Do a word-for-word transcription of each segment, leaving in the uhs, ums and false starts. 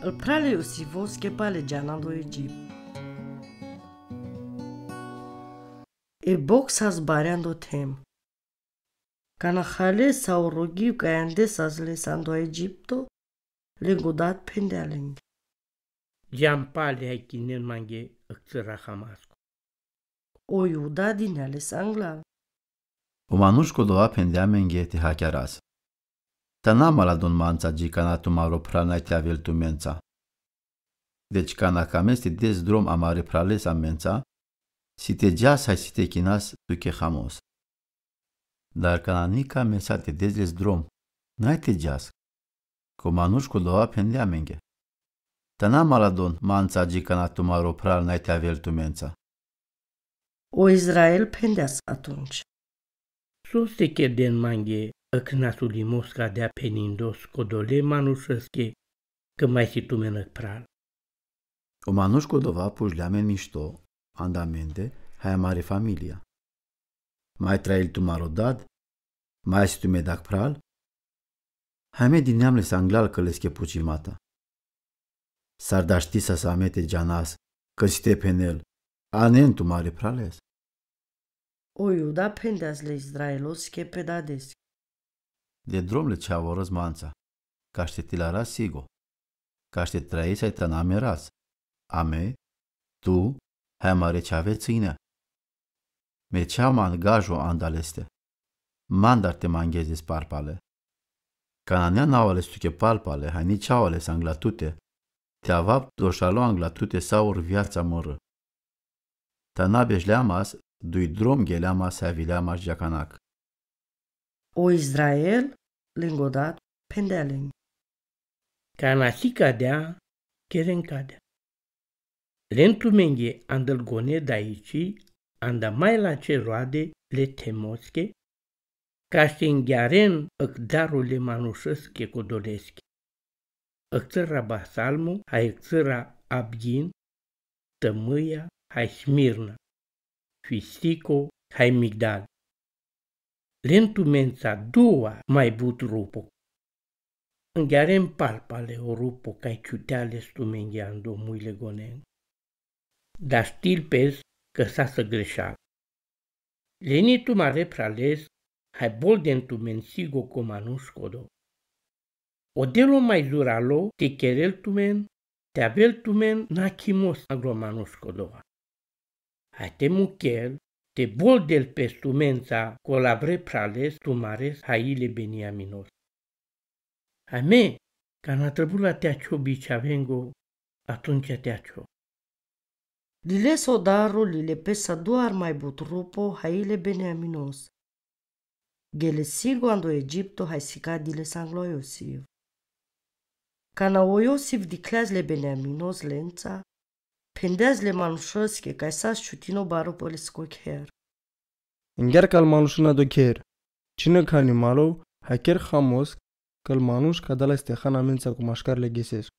Ol phral e Iosivoske pale džana ando Egipt. E Bog sas bare ando them. Kana hale sa o rogiv kaj ande sas les ando Egipto, lengo dad phendea lenge: Džan pale, hai kinen mange aktsira hamasko. O Iuda dinea les anglal. O manuš ko dova phendea menge te hakea ras: Tana maladon manca dži kana tumaro phral naj te avel tumenca. Deci kana kames te des drom amare phrales amenca, si te džas hai si te kinas tuke hamos. Dar kana nikame sa te des les drom, naj te džas. Ko manuš ko dova phendea menge: Tana maladon manca dži kana tumaro phral naj te avel tumenca. O Izrael phendeas atunjka: Sose kerden mange, akana so limos ka dea phenindos ko dole manušeske, ka maj si tumen ak phral. O manuš ko dova pužlea amen mišto, anda mende, hai amare familija: Maj trail tumaro dad, maj si tumen dak phral? Hai me dineam les anglal ka leske pučimata. Sar da štisas ame te džanas, ka si te phenel: Anen tumare phrales. O Iuda phendeas le Izraeloske pe dadeske: De drom le čhavoras manca, kaš te tilaras sigo, kaš te traisaj tana me ras, ame, tu, hai amare čhave cine. Me čhavo man gažo anda leste. Mandar te manges les palpale. Kana ni anava les tuke palpale, hai ni čhava les angla tute, te avav došalo angla tute saur viaca moro. Tana bešlea mas, duj drom gelea mas, hai vilea mas džakanak. O Izrael, lengo dad, phendea lenge: Kana si ka dea, keren ka dea. Len tumenge andel gone daiči, anda maj lače roade le themoske, kaš te ingaren ak darul le manušeske ko doleske. Aktsira basalmo, hai aktsira abgin, tamaja, hai smirna, fistiko, hai migdal. Len tumenca duva maj but rupo. Ingaren palpale o rupo kaj čutea les tumenge ando muj le gonen. Da štil pes, ka sa sa grešal. Leni tumare phrales, hai bolden tumen sigo ko manuš ko dova. O delo maj zuralo te kerel tumen, te avel tumen nakimos anglo manuš ko dova. Hai te mukel, te boldel pes tumenca ko lavre phrales tumares, hai le Beniaminos. Hai me, kana trabula te ačho bičhavengo, atunjka te ačho. Lile so daro, lile pes sa duar maj but rupo, hai le Beniaminos. Gele sigo ando Egipto, hai sikadi les anglo Iosif. Kana o Iosif dikleas le Beniaminos lenca, phendeas le manušeske kaj sas čutino baro po lesko kher: Ingjar kal manušen ando kher, čhine kani malo, hai ker hamos, kal manuš ka da leste han amenca ko maškar le gesesko.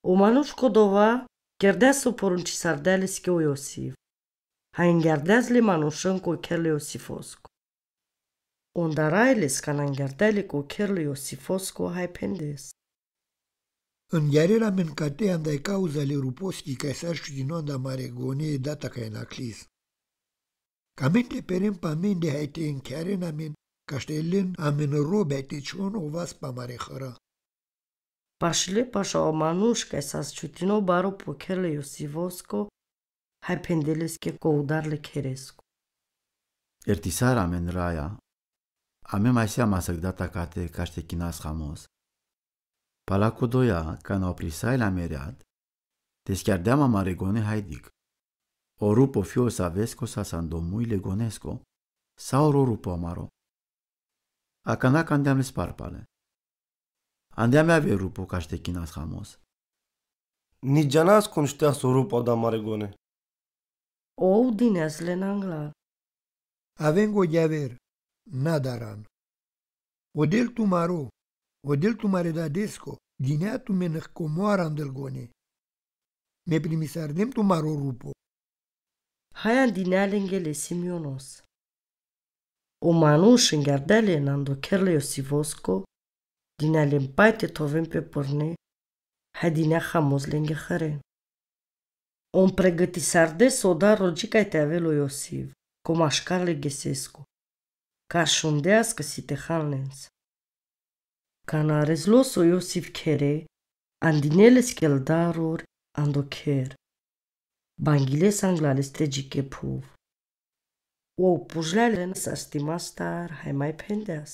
O manuš ko dova kerdea so porun čisar dea leske o Iosif. Hai ingjardeas le manušen ko kher le Iosifosko. Onda railes kana ingjardeja le ko kher le Iosifosko, hai phendes: Ingjarela amen kate anda i kauza le ruposki kaj sar čutino anda amare gone, data kaj naklis. Ka amen te peren pamende, hai te inkhjaren amen, kaš te len amen robe, hai te čhon o vas pa amare hra. Pašile paša o manuš kaj sas čutino baro po kher le Iosifosko, hai phendel leske ko udar le kheresko: Ertisar amen raja, ame maj siam asakdata kate kaš te kinas hamos. Pala ko doja, kana o prisail amere ad, te skjardeam amare gone, hai dikh, o rupo fio savesko sas ando muj le gonesko, saur o rupo amaro. Akana ka andeam les palpale. Andeam aver rupo kaš te kinas hamos. Ni džanas kon šteas o rupo da amare gone. Ov dineas len anglal: Avengo džaver, na daran. O del tumaro, o del tumare dadesko, dinea tumen ko moar andel gone. Me primisardem tumaro rupo. Hai an dinea lenge le Simionos. O manuš ingjardeja len ando kher le Iosifosko, dinea len paj te thoven pe părne, Haj dinea hamoz lenghe haren. On pregătisardes o darol dži kaj te avel o Iosif, ko maškar legesesku, ka šundeaskä si te han lens. Kana rezlos o Iosif khere, andine leske el daror ando kher. Bangiles anglaleste dži ke phuv. O pužlja len sar stimastar, haj maj phendeas: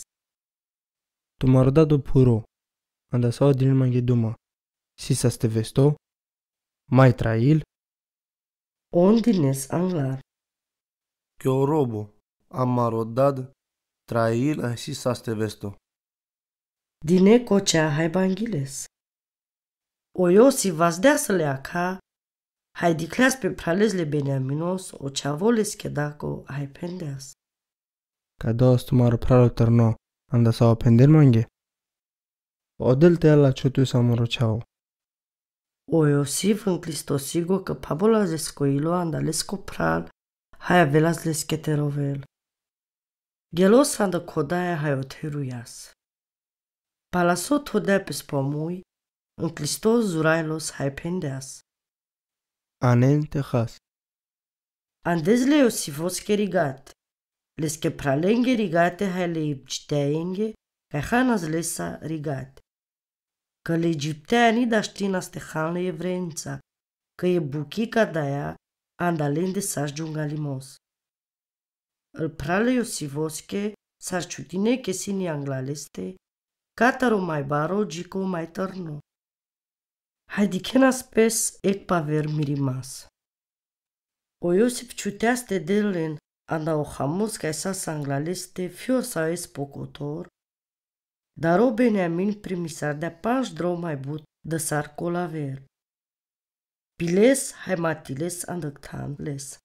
Tumaro dado phuro, anda sa o dinen mange duma. Si saste vesto? Maj trail? On dines anglar: Kjor robo, amaro dad trail, haj si saste vesto. Dine koča, haj bangiles. O Iosif vazdeas le akha, haj dikhleas pe phrales le Benjaminos, o čhavo leske dako, haj phendeas: Ka dos tumaro phralo trno, anda sa o phenden mange? Odel te ala čhutus amaro čhavo. O Iosif nklistosigo ka phabolas lesko ilo anda lesko phral, haj avelas leske te rovel. Gelos anda kodaja, haj oterujas. Pala so thodea pes pomuj, nklistos zurajlos, haj phendeas: Anen te has. Andes le Iosifoske rigate, leske phralenge rigate, haj le Egjipteangenge, kaj hanas lesa rigate. Kaj le Egjipteja ni daštinas te han le Jevrenca, kaj e bukhi ka daja, anda lende saš džungalimoz. El phral e Iosifoske, sar čutine ke sine anglaleste, kataro maj baro dži ko maj trno. Haj dikhenas pes ek paver mirimas. O Iosif čuteas te del len, anda o hamoz kaj sas anglaleste fiosaves po kotor, dar o Benjamin primisardea pandž dro maj but da sar kolaver. Piles, haj matiles anda than lesa.